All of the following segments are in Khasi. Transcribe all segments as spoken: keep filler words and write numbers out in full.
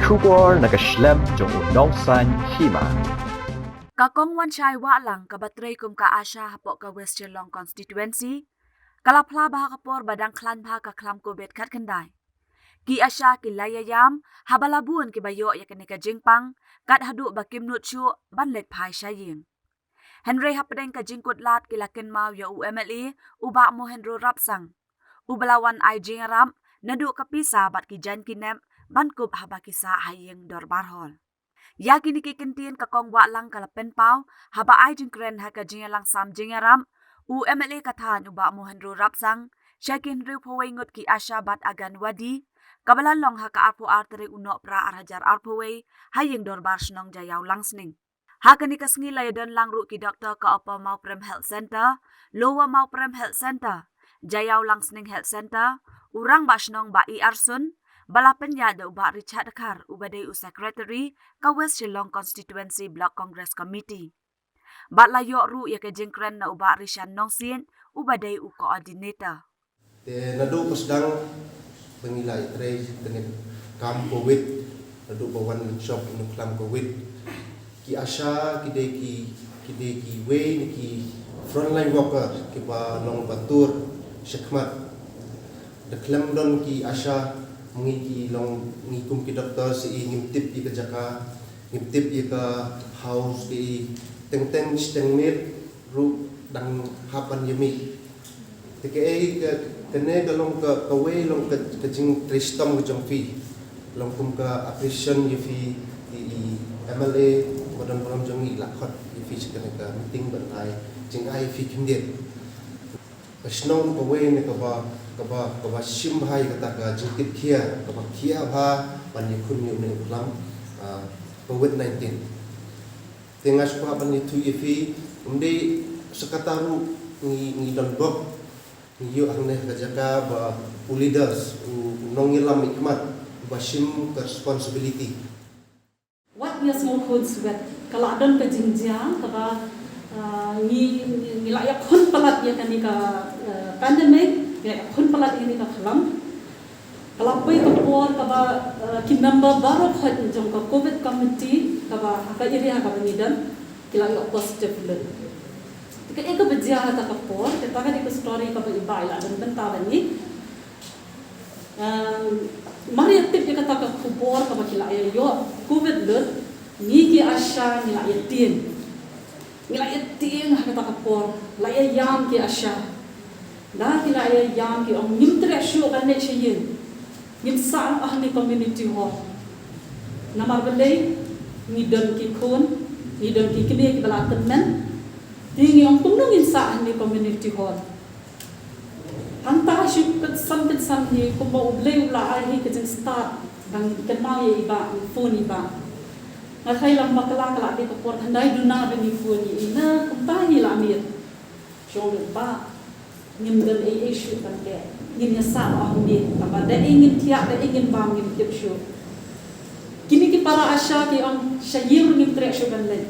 Khubor na ka shlem jong u nongsan hima. Ka Kong Wanshai Wahlang kaba trei kum ka ASHA hapoh ka West Shillong Constituency ka la phla ba ha ka por ba dang khlaiñ bha ka khlam Covid khatkhyndai, ki ASHA ki la ïa ïam haba la bun kiba ïoh ïa kane ka jingpang kat haduh ba kim nud shuh ban leit phai sha ïing. Hynrei hapdeng ka jingkut lad ki la kynmaw ïa u MLA u Bah Mohendro Rapsang, uba la wan ai jingïarap naduh ka pisa bad ki jaiñ ki nep ban kup haba ki sah ha ïing Dorbar Hall. Ïa kine ki kyntien ka Kong Wahlang ka la pynpaw haba ai jingkren ha ka jingïalang sam jingïarap u MLA ka thaiñ u Bah Mohendro Rapsang sha ki hynriewphew wei ngut ki ASHA bad Anganwadi kaba la long ha ka arphew ar tarik u Nohprah ar hajar arphew wei ha ïing Dorbar Shnong Jaiaw Langsning. Ha kane ka sngi la ïadon lang ruh ki doktor ka Upper Mawprem Health Centre, Lower Mawprem Health Centre, Jaiaw Langsning Health Centre, u Rangbah Shnong Bah E R Sun, ba la pynïaid da u Bah Richard Dkhar uba dei u Secretary ka West Shillong Constituency Block Congress Committee. Bad la ïoh ruh ïa ka jingkren na u Bah Rishan Nongsiej uba dei u Coordinator. Te naduh ba sdang ba ngi la ïatrei kane ka kam Covid, naduh ba wan shop ïa u khlam Covid, ki ASHA ki dei ki, ki dei kiwei na ki frontline worker kiba long ba tur shakhmat. Da khlem don ki ASHA, ngi ki long, ngi kum ki doktor sa i ngim tip ïa ka jaka, ngim tip ïa ka house, ki teng teng shiteng miet ruh dang hap ban ïa mih. Te kaei ka, kane ka long ka, kawei long ka, ka jingtrei shitom ka jong phi. Long kum ka appreciation ïa phi, i, i MLA ba don burom jong ngi la khot ïa phi sha kane ka meeting ban ai jingai ïa phi khyndiat. Ka shnong kawei ne kaba, kaba, kaba shim bha ïa kata ka jingtip khia, kaba khia bha ban ïakhun ïa une u khlam, ah, Covid nineteen. Te nga sngewbha ban ïathuh ïa phi, ym dei sa kata ruh ngi, ngi don bok, ngi ïoh hangne ha ka jaka ba u leaders, u, u nongïalam i khmat, uba shim ka responsibility. Wat ïa sngewkhun swet, ka la don ka jingjia, kaba, ah, ngi, ngi, ngi la ïakhun palat ïa kane ka, ah, pandemic, ngi la ïakhun palat ïa kane ka khlam. Ka la poi ka por kaba, eh, ki member baroh khoit jong ka Covid committee kaba ha ka area ha kaba ngi don ki la ïoh positive lut. Te kaei kaba jia ha kata ka por, kata ka dei ka story kaba i Bah i la don bynta bad ngi. Em, mar ïa tip ïa kata ka khubor kaba ki la ïa ïoh Covid lut, ngi ki ASHA ngi la ïa tieng. Ngi la ïa tieng ha kata ka por, la ïa ïam ki ASHA. Da ki la ïa ïam ki ong ngim treh shuh ban leit sha ïing. Ngin sah noh ha kane community hall. Namar balei, ngi don ki khun, ngi don ki kmie kiba la tymmen. Te ngi ong kumno ngin sah ha kane community hall. Hangta shu kynsan kynsan hi kumba U Blei u la ai hi ka jingstad ba ngi kynmaw ïa i Bah, ngi phone i Bah. Nga tharai lem bakla ka la dei ka por khyndai duna ba ngi phone ïa i, na kumta hi la miet. Shu ong Bah, ngim don ei ei shuh ban leh. Ngin ïa sah noh hangne, tangba da ei ngin thiah, da ei ngin bam, ngim tip shuh. Kine ki para ASHA ki ong sha ïing ruh ngim treh shuh ban leit.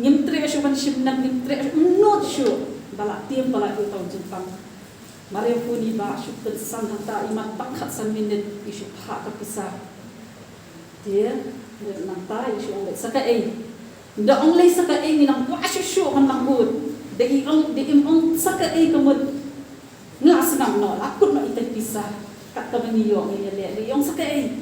Ngim treh shuh ban shim nep, ngim treh shuh, ym nud shuh. Ba la tieng palat ïa uta u jingpang. Mar ïa phone i Bah shu kynsan hangta i mat tang khatsan minit i shu phah ka pisa. Te nangta i shu ong leit sa kaei. Da ong leit sa kaei ngi nang kwah shuh shuh ban nang ud. Da i ong, da im ong sa kaei ka mut. Nga sngap noh, la kut noh ita i pisa. Kat kaba ngi ïoh ngi ïa leh, da i ong sa kaei.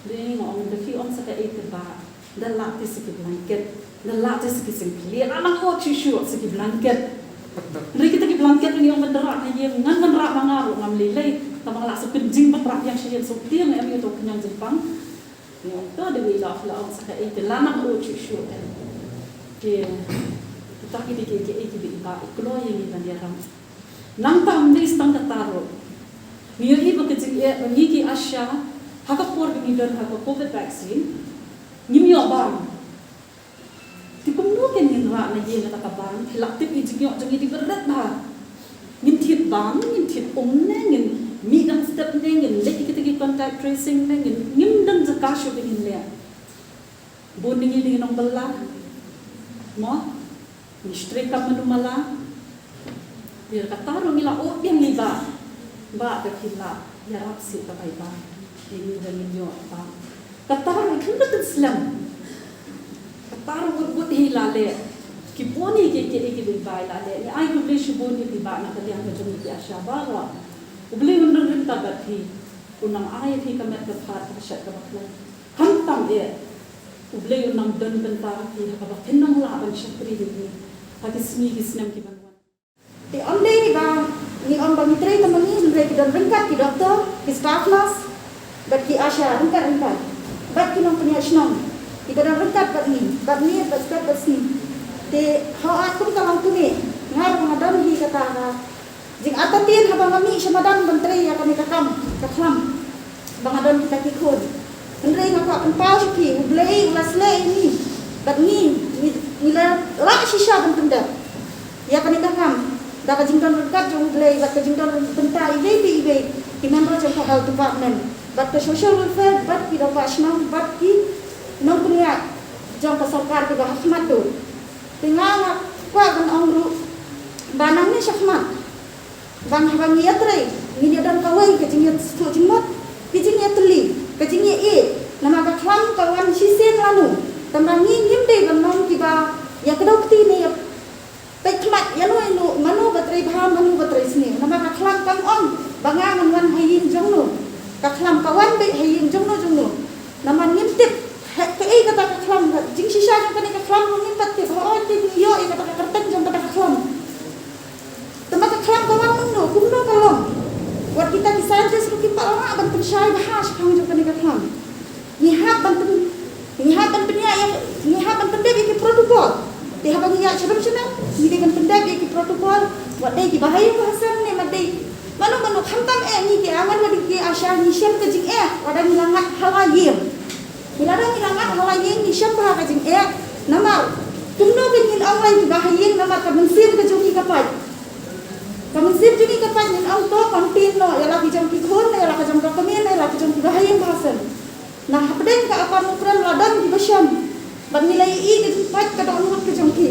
Da i nga ong da phi ong sa kaei te Bah. Da lah te sa ki blanket, da lah te sa ki sngewkhlieh, la nang ud shuh shuh sa ki blanket. Hynrei kita ki blanket ngi ong ban da rah na ïing, ngan ban rah ma nga ruh ngam lei lei, tangba nga lah sa pynjing ban rah biang sha ïing, sa tieng em ïa uto u khñiang jingpang. Ngi ong to dei la, la ong sa kaei te, la nang ud shuh shuh em. Te kita ki dei kiei kiei kiba i Bah i kloi ïa ngi ban ïarap. Nangta ym dei tang kata ruh. Ngi ïohi ba ka jingeh ba ngi ki ASHA ha ka por ba ngi don ha ka Covid vaccine, ngim ïoh bam. Te kumno kein ngin rah na ïing kata ka bam, phi lah tip i jingïoh jong ngi dei ba rit bha. Ngin thied bam, ngin thied um ne, ngin mih dang step ne, ngin leit ïa kita ki contact tracing ne, ngin, ngim don jaka shuh ba ngin leh. Bun na ngi dei ngi nongbylla. Mo? Ngi shu trei kam mano mala. Ïa kata ruh ngi la ong biang ïa i Bah. Bah, da phi lah ïarap seh kawei Bah. Ïa ngi da ngin ïoh Bah. Kata ruh khyndiat slem. Kata ruh wut wut hi la leh. Ki bun hi ki ki ki bai la leh. Ngi ai khublei shibun ïa ki bah na ka liang ka jong ki ASHA baroh. U Blei un nang ryngkat bad phi. Un nang ai ïa phi ka met ka phad ka shet ka bakla. Khamtam eh. U Blei un nang don bynta ïa phi ha kaba phin nang lah ban shakri ïa phi ha ki sngi ki snem ki ban wan. Te ym dei ba ngi ong ba ngi trei tang ma ngi, hynrei ki don ryngkat ki doktor, ki staff nurse bad ki ASHA ryngkat ryngkat. Bad ki nongpynïaid shnong kiba don ryngkat bad ngi, bad ngi bad step bad sngi. Te ha kum ka long kumne, nga ruh nga don hi kata ka jingartatien haba nga mih sha madan ban trei ïa kane ka kam ka khlam ba nga don kita ki khun. Hynrei nga kwah pynpaw sha phi, U Blei u la sleh ïa ngi bad ngi ngi la lah shisha ban pyndep ïa kane ka kam da ka jingdon ryngkat jong U Blei bad ka jingdon bynta iwei pa iwei ki member jong ka health department bad ka social welfare bad ki nongpynïaid shnong bad ki nongpynïaid jong ka sorkar kiba ha khmat duh. Te nga nga kwah ban ong ruh ba nangne shakhmat, ba haba ngi ïatrei ngin ïa don kawei ka jingïathuh jingmut, ka jingïatylli, ka jingïaieit. Namar ka khlam ka wan shisien lano, tangba ngi ngim dei ban long kiba ïa kdew kti ne ïa peit khmat ïano ïano, mano ba trei bha, mano ba trei sniew. Namar ka khlam kam ong ba nga ngan wan ha ïing jong no. Ka khlam ka wan beit ha ïing jong no jong no. Namar ngim tip kaei kata ka khlam, jingshisha jong kane ka khlam ruh ngim pat tip. Hooid te ngi ïoh ïa kata ka kyrteng jong kata ka khlam. Tangba ka khlam ka wan kumno, kumno ka long. Wat kita ki scientist ruh kim pat lah ban pynshai bha shaphang jong kane ka khlam. Ngi hap ban pyn, ngi hap ban pynïaid ïa, ngi hap ban pyndep ïa ki protocol. Te haba ngi ïaid sha rum sha nar ngi dei ban pyndep ïa ki protocol. Wat dei kiba ha ïing ba ha sem ne wat dei mano mano, khamtam eh ngi ki Anganwadi, ki ASHA ngi shem ka jingeh lada ngi la ngat ha la ïing. Ngi lada ngi la ngat ha la ïing ngi shem bha ka jingeh. Namar kumno ba ngin ong lai kiba ha ïing, namar ka mynsiem ka jong ngi ka pait. Ka mynsiem jong ngi ka pait, ngin ong to kam tin noh ïa la ki jong ki khun, ïa la ka jong ka kmie, ïa la ki jong kiba ha ïing ba ha sem. Na hapdeng ka apar nongkrem la don kiba shem bad ngi la ïohi ka jingpait ka dohnud ka jong ki.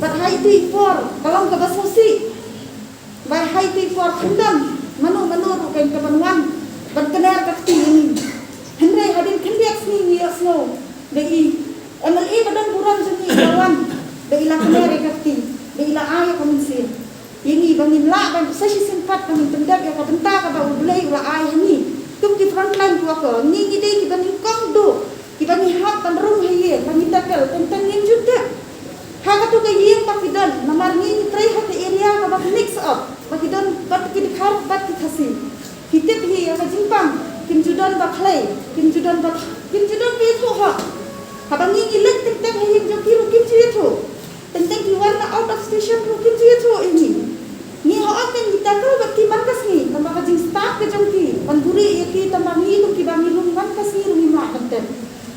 Bad ha itu i por ka long kaba sngewsih. Ba ha itu i por khlem don mano mano ruh kein kaban wan ban kner ka kti ïa ngi. Hynrei hadien khyndiat sngi ngi ïohsngew ba i MLA ba don burom jong ngi i la wan, ba i la kner ïa ka kti, ba i la ai ïa ka mynsiem ïa ngi ba ngin lah ban sa shisien pat ba ngin pyndep ïa ka bynta kaba U Blei u la ai ha ngi. Kum ki frontline worker ngi, ngi dei kiba nyngkong duh kiba ngi hap ban rung ha ïing, ba ngi tackle, teng teng ngim ju tip ha katu ka ïing ba ki don. Namar ngi ngi trei ha ka area kaba mix up, ba ki don bad ki Dkhar bad ki Khasi. Ki tip hi ïa ka jingpang, kim ju don ba khlei, kim ju don ba, kim ju don ba ïathuh hok. Haba ngi ngi leit teng teng ha ïing jong ki ruh kim ju ïathuh. Teng teng ki wan na out of station ruh kim ju ïathuh ïa ngi. Ngi hooid ngi tackle bad ki man ka sngi, tangba ka jingstad ka jong ki ban buhrieh ïa ki, tangba ngi kum kiba ngi rung man ka sngi ruh ngim lah ban tep.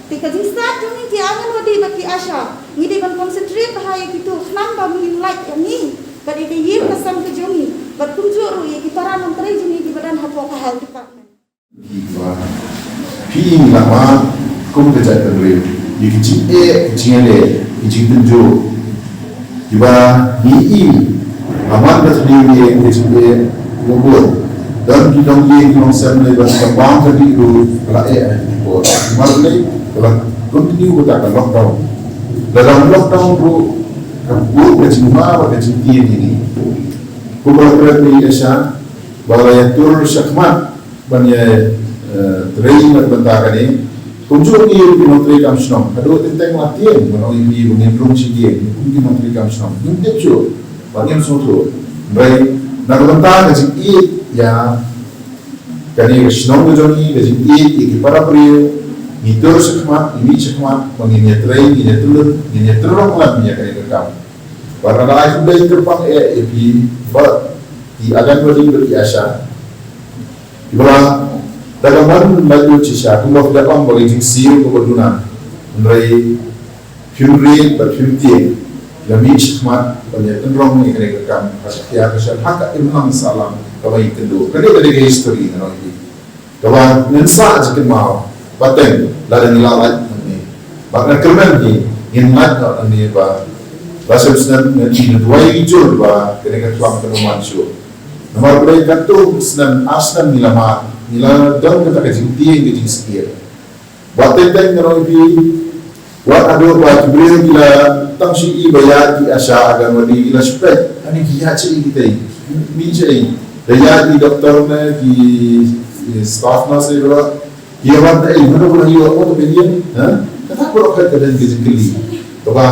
Te ka jingstad jong ngi ki Anganwadi bad ki ASHA ngi dei ban concentrate bha ïa kitu khnang ba ngin lait ïa ngi bad ïa ka ïing ka sem ka jong ngi bad kumjuh ruh ïa ki para nongtrei jong ngi kiba don hapoh ka health department. Phi ngi la mad kum ka jaitbynriew ïa ki jingeh, ki jingïaleh, ki jingtynjuh. Kiba ngi im ha man ka thylliej ïa ka jingeh. Wa bun don ki nongïing ki nongsem lei ban ka bam ka dih ruh ka la eh ha ki por. Namar lei ka la continue kata ka lockdown. Lada lockdown ruh ka buh ka jingma bad ka jingtieng ïa ngi. Kumba la kren ïa i Asha ba la ïatur shakhmat ban ïa, eh, trei na ka bynta kane. Kumjuh ngi ruh ki nongtrei kam shnong, haduh teng teng la tieng ban ong ïa ngi ba ngin rung shi tieng kum ki nongtrei kam shnong. Ngim tip shuh bad ngim sngewthuh. Hynrei na ka bynta ka jingïeit ïa kane ka shnong ka jong ngi, ka jingïeit ïa ki para briew, ngi tur shakhmat, ngi mih shakhmat ba ngin ïatrei, ngin ïatylli, ngin ïatylli ruh lam ïa kane ka kam. Bad nga ai khublei kyrpang eh ïa phi bad ki Anganwadi bad ki Asha. Kiba la da ka mon lait lut shisha, kumba phi la ong ba ka jingsiew kaba duna. Hynrei phim rit bad phim tieng, la mih shakhmat ban ïa tynrong ïa kane ka kam ha ka khia ka shan ha ka imlang sahlang kaba ïakynduh. Kane ka dei ka history, ngan ong ïa phi. Kaba ngin sa jingkynmaw pateng lada ngi la lait nangne. Bad nga kyrmen hi ngin lait noh nangne ba la shem snem ngin ïa duwai jur ba kane ka khlam kan ym wan shuh. Namar balei katto snem ar snem ngi la mad, ngi la don kata ka jingtieng ka jingsier. Wat teng teng ngan ong ïa phi, wat haduh ba ki briew ki la tang shu i ba ïa ki ASHA, Anganwadi ki la shu peit, ani ki ïa shu i kita i, mi shu i, da ïa ki doktor ne ki, ki staff nurse ne ba ki ïa wan ta i, haduh ba la ïoh, wat ta ïa, ha? Kata baroh ka don ka jingkylli. Kaba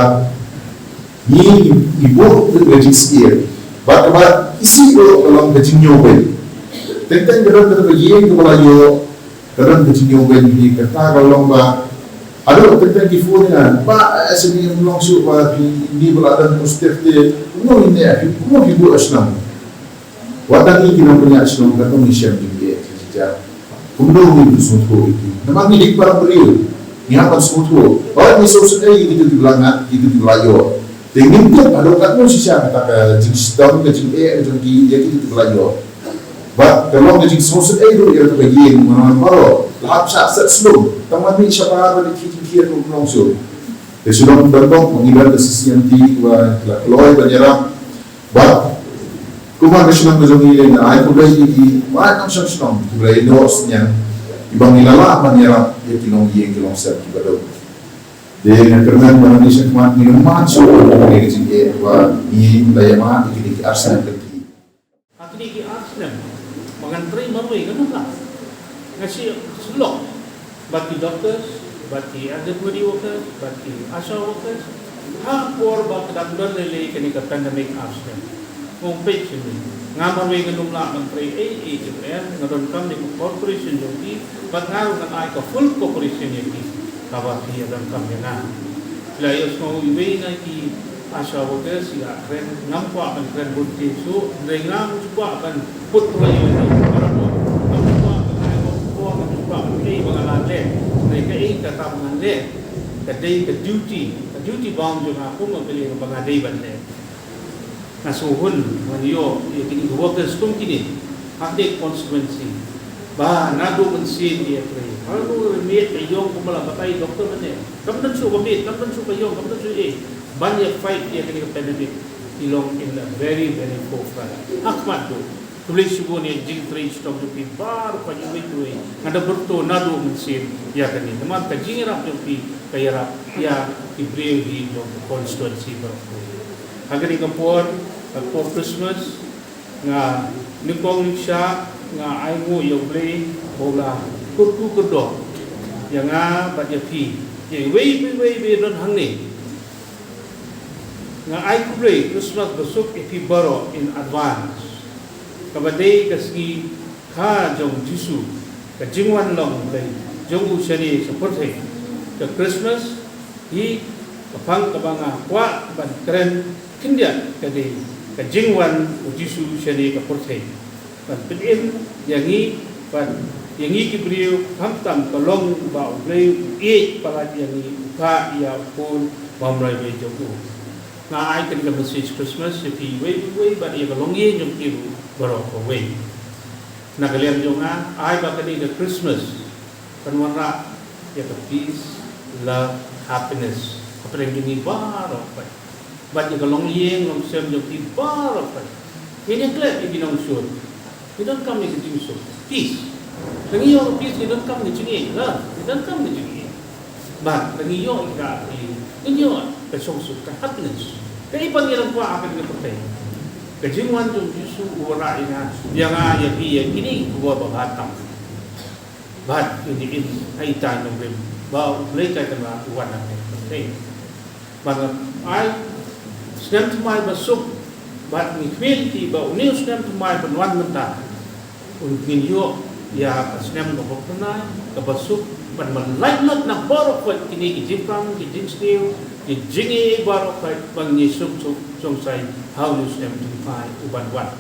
ngi, ngi buh ka jingsngewsih. Bad kaba isih ruh ka long ka jingïoh beiñ. Teng teng ka don kata ka ïing kaba la ïoh, ka don ka jingïoh beiñ, ngi kata ka long ba haduh teng teng ki phone ïa nga, ba, eh, sngewbha ym long shuh ba phi, ngi ba la don positive te, kumno ngi ne, kumno phi buh shnong. Wat tang ngi ki nongpynïaid shnong, katno ngi shem jingeh jinghiar. Kumno ngin sngewthuh ïa ki? Namar ngi dei para briew, ngi hap ban sngewthuh. Hooid, ngi sngewsynei ïa kito kiba la ngat, kito kiba la ïoh. Te ngim tip haduh katno shisha kata ka jingshitom, ka jingeh jong ki ïa kito kiba la ïoh. Bad ka long ka jingsngewsynei ruh ïa kata ka ïing, namar baroh la hap shah set slem. Tang ma ngi shabar ba dei ki jingkhiah ruh ym long shuh. Te shu long ban bok ma ngi ban da C C M T ba la kloi ban ïarap. Bad kumba ka shnong ka jong ngi lei, nga ai khublei ïa ki paid nongshong shnong kiba la ïehnoh synñiang, kiba ngi la lah ban ïarap ïa ki longïing ki longsem kiba dum. Te nga kyrmen ba nangne shakhmat ngin ym mad shuh ïa kane ka jingeh ba ngi la ïa mad ïa kine ki ar snem lynti. Ha kine ki ar snem ba ngan trei marwei, ngan ym lah. Nga shu sylloh bad ki doctors, bad ki Anganwadi workers, bad ki ASHA workers, ha por ba ka dang don lei lei kane ka pandemic ar snem. Nga ong peit shane, nga marwei ngan ym lah ban trei ei ei ei, nga donkam ïa ka cooperation jong phi, bad nga ruh ngan ai ka full cooperation ïa phi, kaba phi ïa donkam ïa nga. Phi la ïohsngew iwei na ki ASHA workers ïa kren, ngam kwah ban kren bun te shuh, hynrei ngam ju kwah ban put roi ïa u para bor. Ngam ju kwah ban ai bor, ngam ju kwah ban ei ba nga la leh. Hynrei kaei kata ba nga leh ka dei ka duty, ka duty bound jong nga kum u M L A ba nga dei ban leh. Nga sngewhun ban ïoh ïa kine ki workers kum kine ha kane ka constituency. Ba naduh mynsiem ïa trei. Haduh ba miet ka ïong kumba la batai doctor mynne. Kam don shuh ba miet, kam don shuh ka ïong, kam don shuh ei. Ban ïa fight ïa kane ka pandemic, ki long in a very, very forefront. Ha khmat duh. Khublei shibun ïa ka jingtrei shitom jong phi baroh, ka jingtrei. Nga da bynta naduh mynsiem ïa kane. Namar ka jingïarap jong phi ka ïarap ïa ki briew hi jong ka constituency baroh. Ha kane ka por, ka por Christmas, nga nyngkong nyngshah nga ainguh ïa U Blei ba u la kyrkhu kyrdoh ïa nga bad ïa phi, ïa iwei pa iwei ba don hangne. Nga ai khublei Christmas basuk ïa phi baroh in advance. Kaba dei ka sngi kha jong U Jisu, ka jingwan long U Blei jong u shane sha pyrthei. Ka Christmas hi ka phang kaba nga kwah ban kren khyndiat ka dei ka jingwan U Jisu shane ka pyrthei. Ban pynim ïa ngi, ban ïa ngi ki briew, khamtam ka long ba U Blei u ïeit palat ïa ngi, u phah ïa u khun bymroi jong u. Nga ai kane ka message Christmas ïa phi iwei pa iwei bad ïa ka longïing jong phi ruh baroh kawei. Na ka liang jong nga, ai ba kane ka Christmas kan wanrah ïa ka peace, love, happiness hapdeng jong ngi baroh pat. Bad ïa ka longïing longsem jong phi baroh pat. Ngin ïa klet ïa ki nongshun. Ngi donkam ïa ka jingsuk, peace. Lada ngi ïoh ka peace, ngi donkam ka jingïeit, love. Ngi donkam ka jingïeit. Bad lada ngi ïoh ïa ka, ngi ïoh ka shongsuk, ka happiness. Kaei pat ngi dang kwah ha kane ka pyrthei? Ka jingwan jong U Jisu u wanrah ïa nga, ïa nga, ïa phi, ïa kine ki khubor babha tam. Bad ngin ïa im ha ita i nongrim ba U Blei Trai Kynrad u wan ha kane ka pyrthei. Bad nga ai snem thymmai basuk, bad ngi khmih lynti ba une u snem thymmai ban wan mynta un, ngin ïoh ïa ka snem kaba phyrnai, kaba suk, ban ban laitluid na baroh kawei kine ki jingpang, ki jingsniew, ki jingïeit baroh kawei, ba ngin ïasuk suk shongsai ha une u snem thymmai uban wan.